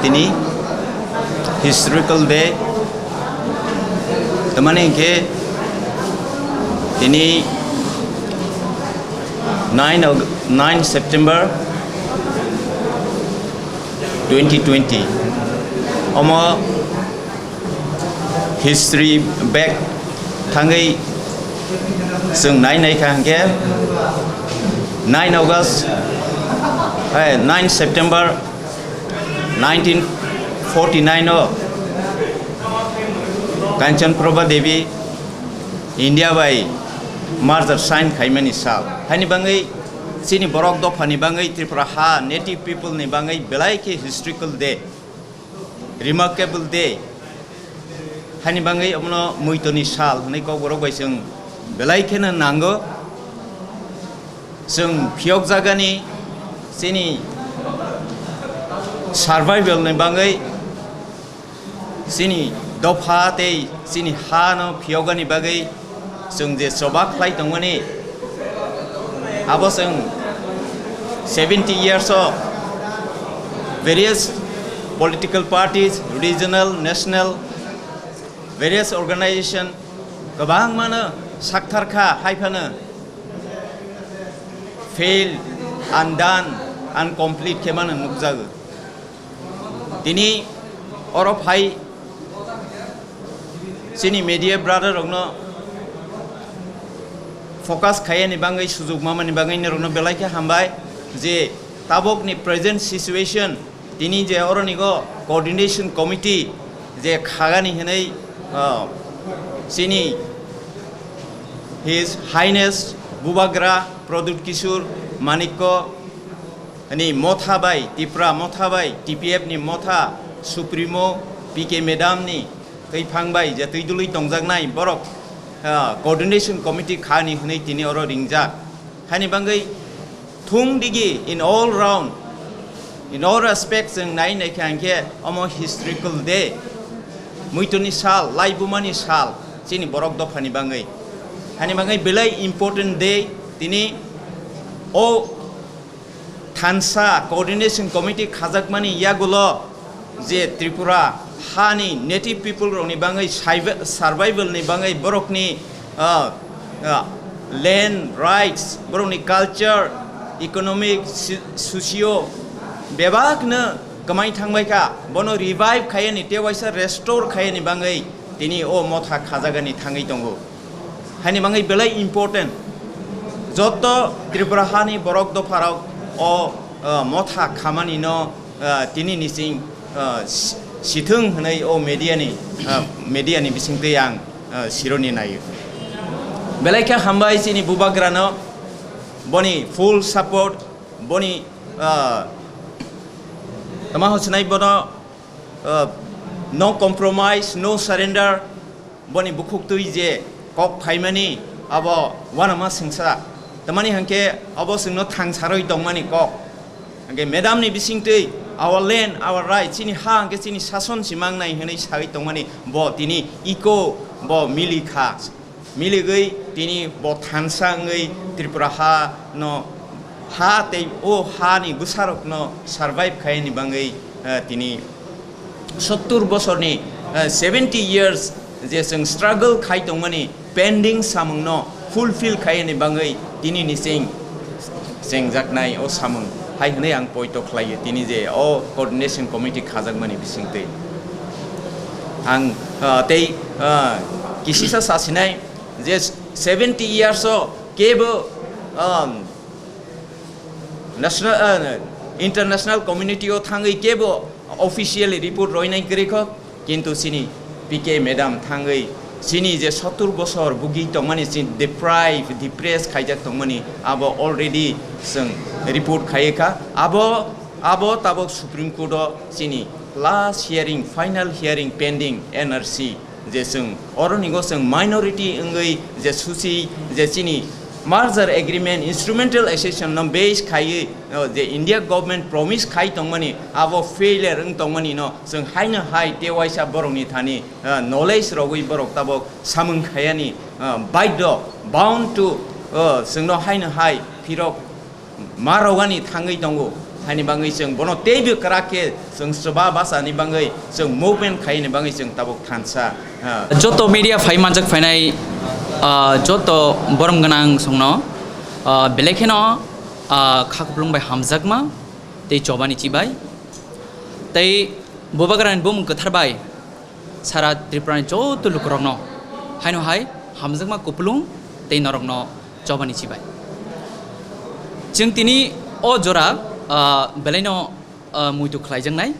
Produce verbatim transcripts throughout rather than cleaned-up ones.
Tini historical day, tamani hwnkhe tini nine Aug-, nine September twenty twenty. Omo history back thangwi chwng nai nai kha hwnkhe nine August, eh, nine September nineteen forty-nine o Kanchan Prabha Devi India bai merger sign khaimani sal. Haini bangwi chini borok dophani bangwi Tripura ha native people ni bangwi belai khe historical day, remarkable day. Haini bangwi omono muitoni sal hwnwi kokborok bai chwng belai kheno nango. Chwng phiyokjagani chini survival ni bangwi, chini dopha tei chini ha no phiyokgani bagwi chwng je choba khlai tongmani, abo chwng seventy years o various political parties, regional, national, various organization kwbangmano sakthar kha, hai phano fail, undone, incomplete khe mano nukjago. Tini oro phai chini media brother rokno focus khaiyani bangwi, sujuk mamani bangwi norokno belai khe hambai je tabokni present situation tini je oronigo coordination committee je khagani hinwi, ah, chini His Highness Bubagra Pradyut Kishore Manikya ni motha bai, Tipra motha bai, T P F ni motha Supremo P K Madam ni twiphang bai je twi dului tongjaknai borok, ah, coordination committee khani hwnwi tini oro ringjak. Hani bangwi thung digi in all round, in all respects chwng nai nai kha hwnkhe omo historical day, muitoni sal, laibumani sal, chini borok dophani bangwi. Hani bangwi belai important day tini o thansa coordination committee khajakmani yagulo je Tripura hani native people rokni bangwi saiba-, survival ni bangwi borokni, ah, ah, land rights, borokni culture, economic, si-, socio bebakno kwmai thangbai kha, bono revive khaiyani, tewaisa restore khaiyani bangwi tini o motha khajagani thangwi tongo. Haini bangwi belai important. Joto Tripura hani borok dopharok o, ah, motha khamani no, ah, tini nising, ah, si-, sithwng hwnwi o media ni, ah, media ni bisingtwi ang, ah, sironi naio. Belai khe hambai chini Bubagrano boni full support, boni, ah, tama hochnai bono, ah, no compromise, no surrender, boni bukhuk twi je kok phaimani abo uanama sengsa. Tamani hwnkhe abo chwngno thangsarwi tongmani kok. Hwnkhe madam ni bisingtwi our land, our right, chini ha hwnkhe chini sason si mangnai hwnwi sawi tongmani bo tini iko bo mili kha. Miligwi tini bo thansa wngwi Tripura ha no ha tei o ha ni bwsarok no survive khaini bangwi, eh, tini sottur bosorni, eh, seventy years je chwng struggle khai tongmani pending samung no fulfill khaini bangwi tini ni chwng chengjaknai o samung hai hwnwi ang poito khlaio tini je o coordination committee khajakmani bisingtwi. Ang, ah, tei, ah, kisisa sasinai je seventy years o kebo, um, national, ah, international community o thangwi kebo officially report roinai kwrwi kho, kintu chini P K madam thangwi chini je sottur bosor bugi tongmani, chini deprive, depressed khaijak tongmani, abo already chwng report khaiwi kha. Abo, abo tabok Supreme Court o chini last hearing, final hearing pending N R C, je chwng oronigo chwng minority wngwi je susi je chini merger agreement instrumental accession no base khaiwi, o, je India government promise khai tongmani, abo failure wng tongmani no chwng haino hai tewaisa borokni thani, ah, knowledge rogwi borok tabok samung khayani, ah, baidho, bound to, ah, chwngno haino hai phirok ma rogani thangwi tongo. Haini bangwi chwng bono teibo kwrak khe chwng swba bachani bangwi chwng movement khaini bangwi chwng tabuk thansa, ha. Joto media phai manjak phainai, ah, joto borom gwnang songno, ah, belai kheno, ah, kha kupulung bai hamjakma tei chobani chibai tei Bubagrani bumung kwthar bai sara Tripurani joto lukurokno haino hai hamjakma kupulung tei norokno chobani chibai. Chwng tini o jora, ah, belaino, ah, muitu khlaijaknai,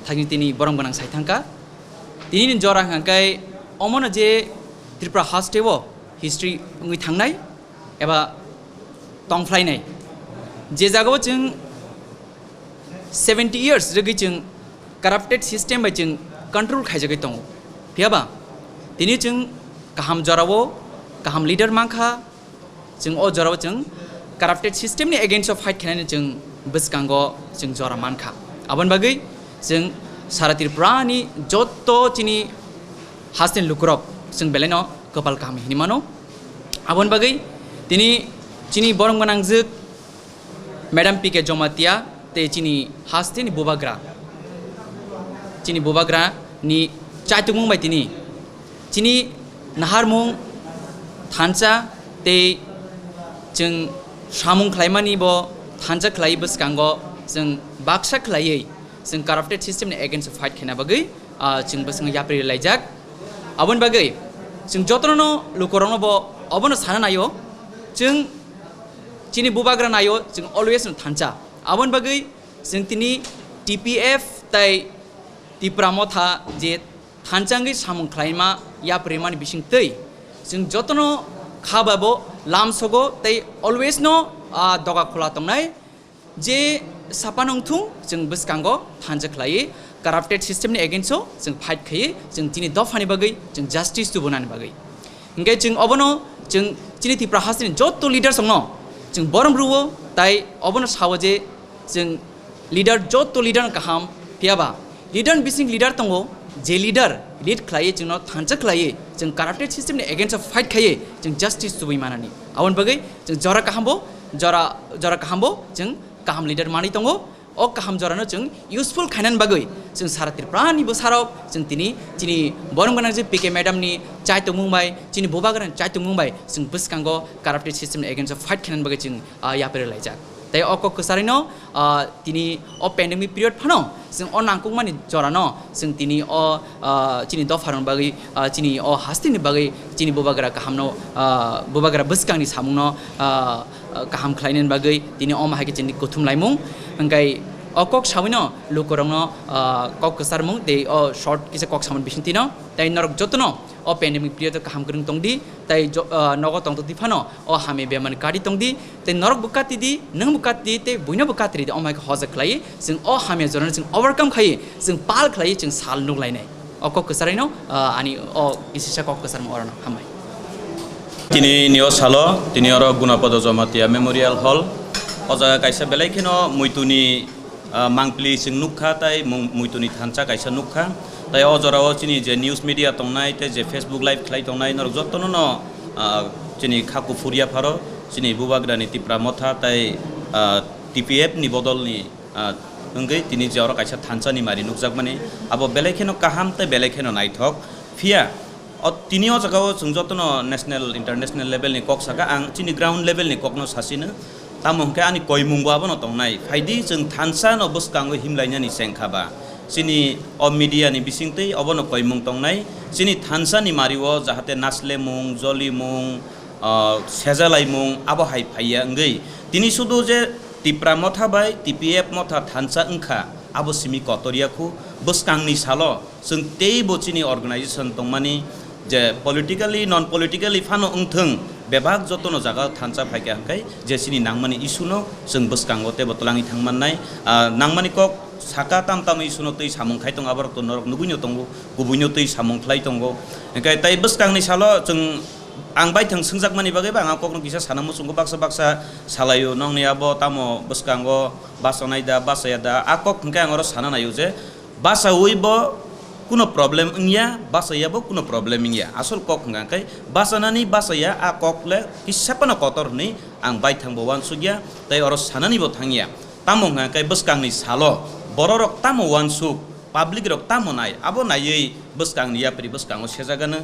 thangni tini borom gwnang sai thangkha. Tinini jora hwnkha khe omono je Tripura hasteo history wngwi thangnai eba tongphlainai, je jagao chwng seventy years rwgwi chwng corrupted system bai chwng control khaijagwi tongo. Phiyaba tini chwng kaham jorao kaham leader mankha, chwng o jorao chwng corrupted system ni against o fight khainani chwng bwskango chwng jora mankha. Aboni bagwi chwng sara Tripura ni jotto chini hasteni lukurok chwng belaino kwpal kaham hinwi mano. Aboni bagwi tini chini borom gwnangjwk Madam P K Jomatia tei chini hasteni bubagra, chini bubagra ni chaitukmung bai tini chini naharmung thansa tei chwng samung khlaimani bo thansa khlai bwskango chwng baksa khlaiwi chwng corrupted system ni against o fight khaina bagwi, ah, chwng bwskango yapri laijak. Aboni bagwi chwng jotono lukurokno bo obono sana naio, chwng chini bubagra naio, chwng always no thansa. Aboni bagwi chwng tini T P F tai Tipra Motha je thansa wngwi samung khlaima yaprimani bisingtwi chwng jotono kha bai bo lamsogo tei always no, ah, doga khola tongnai. Je sapan wngthung, chwng bwskango thansa khlaiwi corrupted system ni against o chwng fight khaiwi chwng chini dophani bagwi chwng justice tubunani bagwi. Hinkhe chwng obono chwng chini Tripura hasteni jotto leaders rokno chwng borom rwo, tai obono sao je chwng leader, jotto leader no kaham, phiyaba leader ni bising leader tongo, je leader lead khlaiwi chwngno thansa khlaiwi chwng corrupted system ni against o fight khaiwi chwng justice tubui manani. Aboni bagwi chwng jora kaham bo, jora, jora kaham bo chwng kaham leader manwi tongo. O kaham jorano chwng useful khainani bagwi chwng sara Tripura ni bwsarok chwng tini chini borom gwnang je P K madam ni chaitokmung bai, chini bubagra ni chaitokmung bai chwng bwskango corrupted system ni against o fight khainani bagwi chwng, ah, yapri laijak. Tei o kok kwcharino, ah, tini o pandemic period phano chwng o nangkukmani jorano chwng tini o, ah, chini dopharokni bagwi, ah, chini o hasteni bagwi chini bubagra kahamno, ah, bubagra bwskangni samungno, ah, ah, kaham khlainani bagwi tini omo hai khe chini kuthum laimung. Hwnkhe o kok sawino lukurokno, ah, kok kwcharmung tei o short kisa kok samani bisingtwino tei norok jotono o pandemic period o kaham kwrwng tongdi tei jo-, ah, nogo tongtokdi phano o hamya bemani kati tongdi tei norokbo katidi, nwngbo katidi tei buinobo katiridi, omo hai khe hojak khlaiwi chwng o hamya jorano chwng overcome khaiwi chwng pal khlaiwi chwng sal nuklainai. O kok kwcharino, ah, ani o kisisa kok kwcharmung orano hambai. Tini ni o salo, tini oro Gunapada Jamatia Memorial Hall. O jaga kaisa belai kheno muituni, ah, mangpili chwng nukha, tai mung-, muituni thansa kaisa nukha. Tai o jorao chini je news media tongnai, tei je Facebook live khlai tongnai, norok jotono no, ah, chini kha kuphur yapharo, chini bubagrani Tipra Motha, tai, ah, T P F ni bodolni, ah, wngwi tini je oro kaisa thansa ni mari nukjakmani, abo belai kheno kaham tei belai kheno naithok. Phiya o tini o jagao chwng jotono national, international level ni kok saka, ang chini ground level ni kokno sasino. Tamo hwnkhe ani koimungbo abono tongnai. Phaidi chwng thansa no bwskango himlainani chengkha ba. Chini o media ni bisingtwi obono koimung tongnai. Chini thansa ni mario jahate naslemung, jolimung, ah, sejalaimung abo hai phaiya wngwi. Tini sudu je Tipra Motha bai T P F Motha thansa wngkha, abo simi kotor ya khu. Bwskangni salo chwng teibo chini organization tongmani je politically, non politically phano wngthwng, bebak jotono jaga thansa phaikha hwnkhe je chini nangmani issue no chwng bwskango teibo twlangwi thangmannai. Ah, nangmani kok saka tam tam issue no twi samung khai tongo, aborok to norok nugwino tongo, kubuino twi samung khlai tongo. Hwnkhe tai bwskangni salo chwng ang baithang swngjak mani bagwi ba ang a kokno kisa sana muchungo baksa baksa salaio, nongni abo tamo bwskango bachanai da, bachaya da, a kok hwnkhe ang oro sana naio je bachaui bo kuno problem wngya, bachaya bo kuno problem wngya. Asol kok hwnkha khe bachanani bachaya a kok le kisa phano kotor hwnwi ang baithang bo uansukya, tei oro sanani bo thangya. Tamo hwnkha khe bwskangni salo bororok tamo uansuk, public rok tamo nai, abo naiwi bwskangni yapri bwskango sejagano.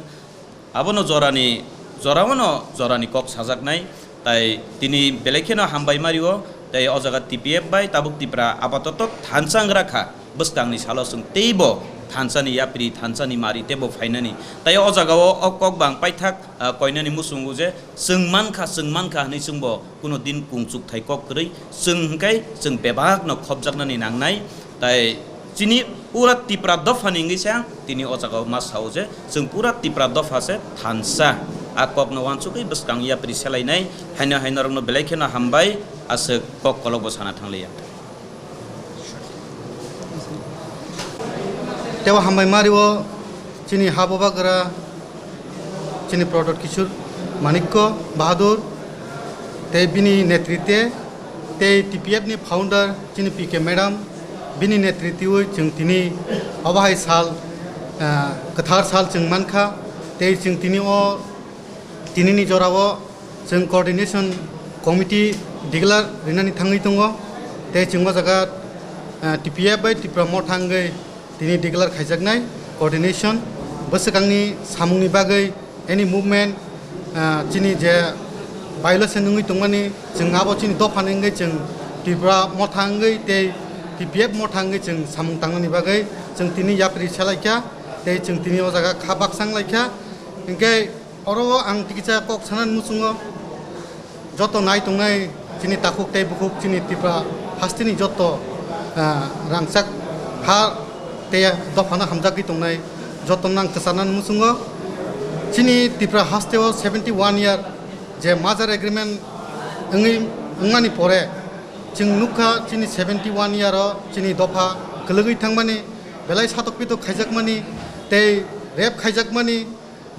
Abono jorani, joraono jorani kok sajaknai, tai tini belai kheno hambai mario, tai o jaga T P F bai tabuk Tipra apatoto thansa wngrakha, bwskangni salo chwng teibo thansani yapri, thansani mari teibo phainani. Tai o jagao o kok bang paithak, ah, koinani muchungo je chwng mankha, chwng mankha hwnwi chwngbo kuno din kungchukthai kok kwrwi, chwng hwnkhe chwng bebakno khopjaknani nangnai. Tai chini pura Tipra dophani wngwi se ang tini o jagao ma sao je chwng pura Tipra dopha se thansa. A kokno uansugwi bwskang yapri selainai, haino haino rokno belai kheno hambai, aswk kok kolokbo sana thangliya. Tebo hambai mario chini ha bubagra, chini Pradyot Kishore Manikya Bahadur, tei bini netritwe, tei T P F ni founder chini P K madam, bini netritwi chwng tini obo hai sal, ah, kwthar sal chwng mankha, tei chwng tini o, tinini jorao chwng coordination committee declare rinani thangwi tongo, tei chwng o jaga, ah, T P F bai Tipra Motha wngwi tini declare khaijaknai coordination. Bwswkangni samungni bagwi any movement, ah, chini je violation wngwi tongmani, chwng abo chini dophani wngwi chwng Tipra Motha wngwi tei T P F Motha wngwi chwng samung tangnani bagwi chwng tini yapri selaikha, tei chwng tini o jaga kha baksa wnglaikha. Hinkhe oro ang tikisa kok sanani muchungo, joto nai tongnai chini takhuk tei bukhuk, chini Tipra hasteni joto, ah, rangchak ha tei dophano hamjagwi tongnai joto nang kwcharnani muchungo. Chini Tipra hasteo seventy one year je merger agreement wngwi wngmani pore, chwng nukha chini seventy one year o chini dopha kwlwgwi thangmani, belai satok pitok khaijakmani tei rape khaijakmani,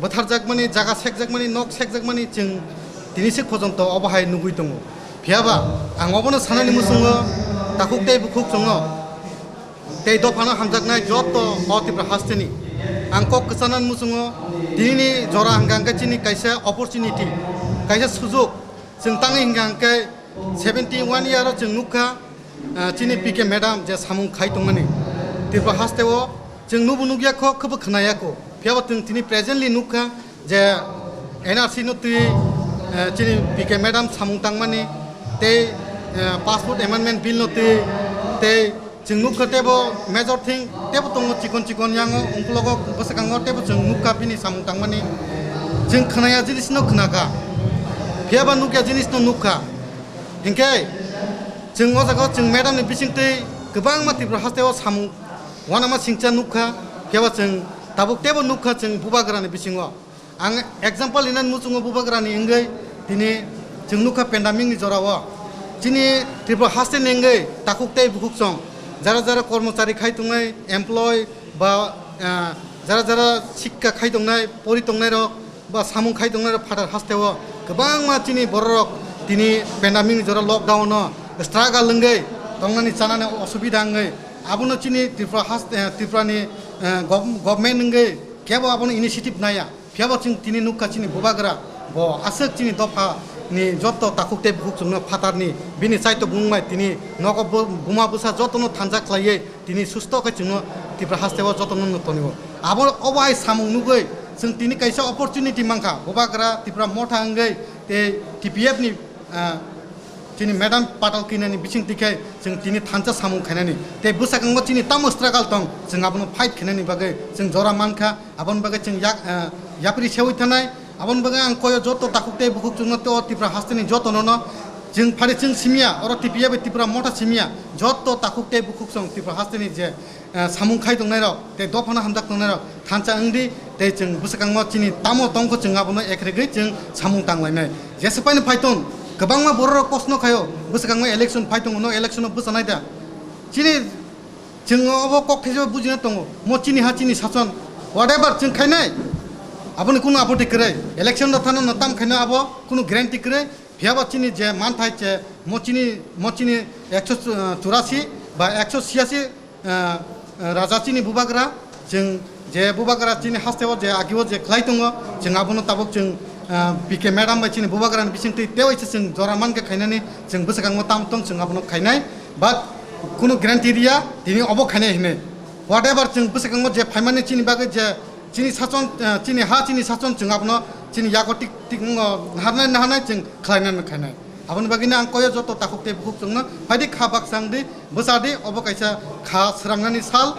bwtharjakmani, jaga sekjakmani, nok sekjakmani chwng tini se khojonto obo hai nugwi tongo. Phiyaba ang obono sanani muchungo, takhuk tei bukhuk chwngno tei dophano hamjaknai joto o Tipra hasteni ang kok kwchanani muchungo, tinini jora hwnkha hwnkhe chini kaisa opportunity, kaisa sujok chwng tangwi hwnkha hwnkhe seventy one year o chwng nukha, ah, chini P K madam je samung khai tongmani Tripura hasteo, chwng nubo nukya kho, khobo khwnaya kho. Phiyaba chwng tini presently nukha je N R C no twi, ah, chini P K madam samung tangmani tei, ah, passport amendment bill no twi tei chwng nukha teibo major thing teibo tongo chikon chikon yango ungkologo bwswkango teibo chwng nukha bini samung tangmani. Chwng khwnaya jinis no khwnakha, phiyaba nukya jinis no nukha. Hinkhe chwng o jaga o chwng madam ni bisingtwi kwbangma Tripura hasteo samung uanama singcha nukha, phiyaba chwng tabuk teibo nukha chwng bubagrani bisingo. Ang example rinani muchungo bubagrani wngwi tini chwng nukha pandemic ni jorao chini Tripura hasteni wngwi takhuk tei bukhuk chwng jara jara kormochari khai tongnai, employee ba, ah, jara jara sikka khai tongnai, pori tongnairok, ba samung khai tongnai rok phatar hasteo kwbangma chini bororok tini pandemic ni jora lockdown no struggle wngwi tongnani chanani osubida wngwi abono chini Tripura haste, eh, Tripura ni, eh, gov-, government wngwi kebo abono initiative naya. Phiyaba chwng tini nukha chini bubagra bo aswk chini dopha ni joto takhuk tei bukhuk chwngno phatar ni bini chaito bumung bai tini nogo bu-, buma bwsa jotono thansa khlaiwi tini susto khe chwngno Tripura hasteo jotono no tonio. Abo obo hai samung nugwi chwng tini kaisa opportunity mankha, bubagra Tripura motha wngwi tei T P F ni, ah, chini madam patal kinani bising tikhe chwng tini thansa samung khainani tei bwsakangbo chini tamo struggle tong, chwng abono fight khainani bagwi chwng jora mankha, aboni bagwi chwng yak, ah, yapri sewi thanai. Aboni bagwi ang koyo joto takhuk tei bukhuk chwngno tei o Tripura hasteni jotono no chwng phari chwng simiya, oro T P F bai Tripura motha simiya, joto takhuk tei bukhuk chwng Tripura hasteni je, eh, samung khai tongnairok tei dophano hamjak tongnairok thansa wngdi tei chwng bwsakangno chini tamo tongkho chwng abono ekregwi chwng samung tanglainai. Jesa paino phai tong, kwbangma bororok kosno khaio, bwsakangno election phai tongo, no election-o bwchanai da? Chini Chwng obo kok thaisa bujina tongo, mo chini ha chini sason, whatever chwng khainai, aboni kunu apoti kwrwi, election rok thano no tam khainai abo kunu guarantee kwrwi, phiyaba chini je manthai che mo chini, mo chini ekso churasi ba ekso siyasi, ah, raja chini bubagra, chwng je bubagra chini hasteo je agio je khlai tongo, chwng abono tabuk chwng, ah, P K madam bai chini bubagrani bisingtwi tewaisa chwng jora mankha khainani, chwng bwsakangno tam tong chwng abono khainai. But kunu guarantee riya tini obo khainai hinwi. Whatever chwng bwskango je phaimani chini bagwi je chini sachon, eh, chini ha chini sachon chwng abono chini yago tik tik wngno naharnai naharnai chwng khlainani khainai. Aboni bagwino ang koyo joto takhuk tei bukhuk chwngno phaidi kha baksa wngdi bwchadi obo kaisa kha swrangnani sal.